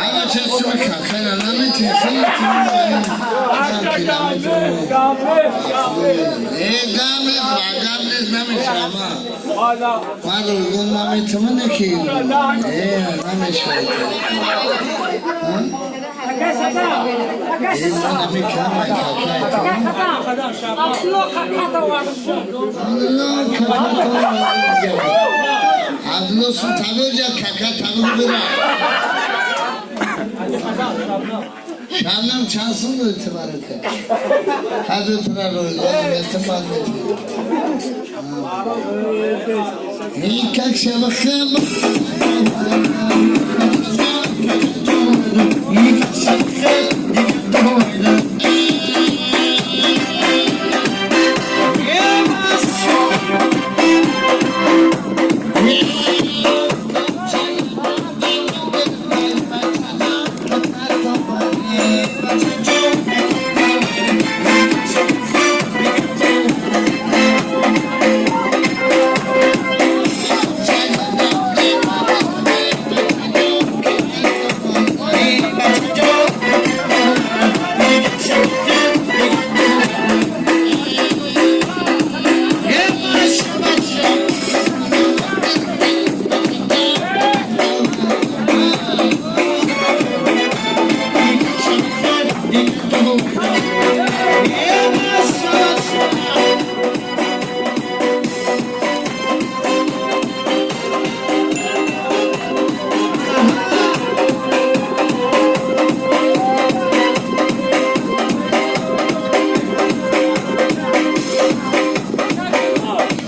Ҳама чиз суми какана намети, хеле Э, гам нест, гам нест, намешама. Ман ройгон наметавонам ки. Э, намешавад. Э, ман намекунам, какай. Абдулло сум табиҷа кака табиҷ бира. Шабнам чанд сум додӣ ту барои? Ҳаду тура ройгон эътимод метиҳӣ. Как шабахам.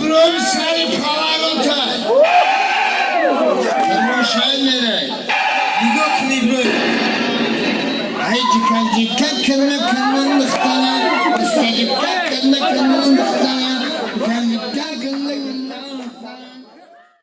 Гром сари паварота. Тамошай мерай. Нигоҳ кун, Иброҳим. Ай ҷика ҷика кана кана духтара. Ҷика кана кана духтара.